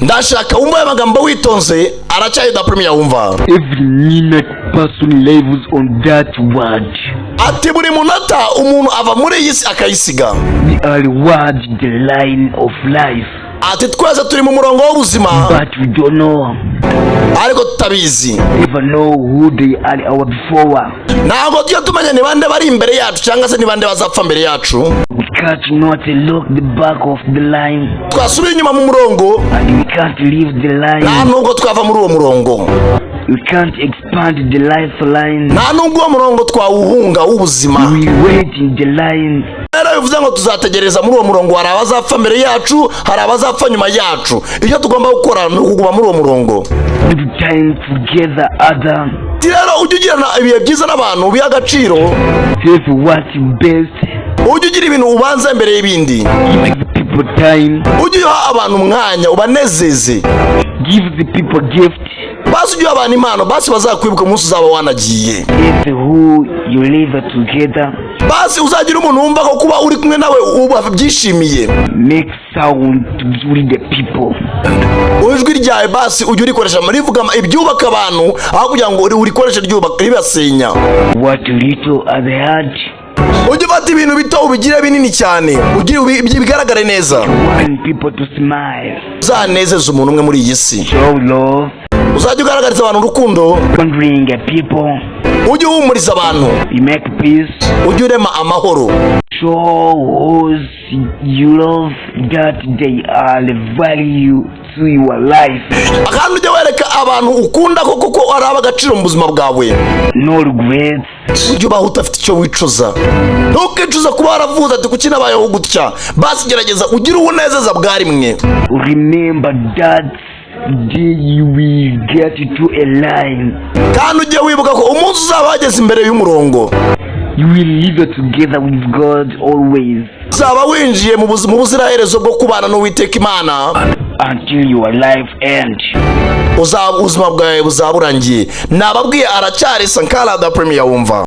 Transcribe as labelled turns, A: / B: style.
A: Ndashaka wumva aya magambo witonze. Aracyari Da Premier wumva.
B: Every minute person lives on that world.
A: Ati buri munota umuntu ava muri iyi si akayisiga.
B: We are word the line of life,
A: Ati twese turi mu murongo w'ubuzima,
B: but we don't know,
A: ariko tutabizi,
B: never know who they are our before.
A: Ntabwo tujya tumenya ni bande bari imbere yacu cyangwa se ni bande bazapfa mbere yacu.
B: We can't not look the back of the line,
A: Twasubira inyuma mu murongo,
B: and we can't leave the
A: nta
B: line.
A: nubwo twava muri uwo murongo.
B: We can't expand the lifeline.
A: Nta nubwo uwo murongo twawuhunga w'ubuzima.
B: We wait in the line.
A: Rero bivuze ngo tuzategereza muri uwo murongo. Hari abazapfa mbere yacu, hari abazapfa nyuma yacu. Icyo tugomba gukora ni ukuguma muri uwo murongo.
B: Good time together other.
A: Ati rero ujye ugirana ibihe byiza n'abantu, ubihe agaciro.
B: Save what's best.
A: Ujye ugira ibintu ubanza mbere y'ibindi.
B: Give the people time.
A: Ujye uha abantu umwanya, ubanezeze.
B: Give the people gift.
A: Basi ujye uha abantu impano, basi bazakwibuka umunsi uzaba wanagiye.
B: If who you live together.
A: Basi uzagira umuntu wumva ko kuba uri kumwe nawe uba byishimiye.
B: Make sound to lead the people.
A: Ijwi ryawe basi ujye urikoresha rivuga ibyubaka abantu, aho kugira ngo urikoreshe ryubaka ribasenya.
B: What little at the heart.
A: Ujye ufata ibintu bito ubigire binini cyane, ugire bigaragare neza.
B: Want people to smile.
A: Uzanezeza umuntu umwe muri iyi si.
B: Show love.
A: Uzajya ugaragariza abantu urukundo.
B: Wondering at people.
A: Ujye uhumuriza abantu.
B: You make peace.
A: Ujye urema amahoro.
B: Show those you love that they are the value to your life.
A: Kandi ujye wereka abantu ukunda ko koko ari ab'agaciro mu buzima bwawe.
B: No regrets.
A: Ujye ubaho udafite icyo wicuza. Ntukicuza kuba waravuze ati kuki nabayeho gutya. Basi gerageza ugire ubunezeza bwa rimwe.
B: Remember that day you will get to a line.
A: Kandi ujye wibuka ko umunsi uzaba wageze imbere y'umurongo,
B: You will live together with God always
A: uzaba winjiye mu buzima ubuziraherezo bwo kubana n'Uwiteka Imana
B: until your life end.
A: Uzaba ubuzima bwawe buzaba burangiye. Nababwiye, aracyari Sankara Da Premier wumva.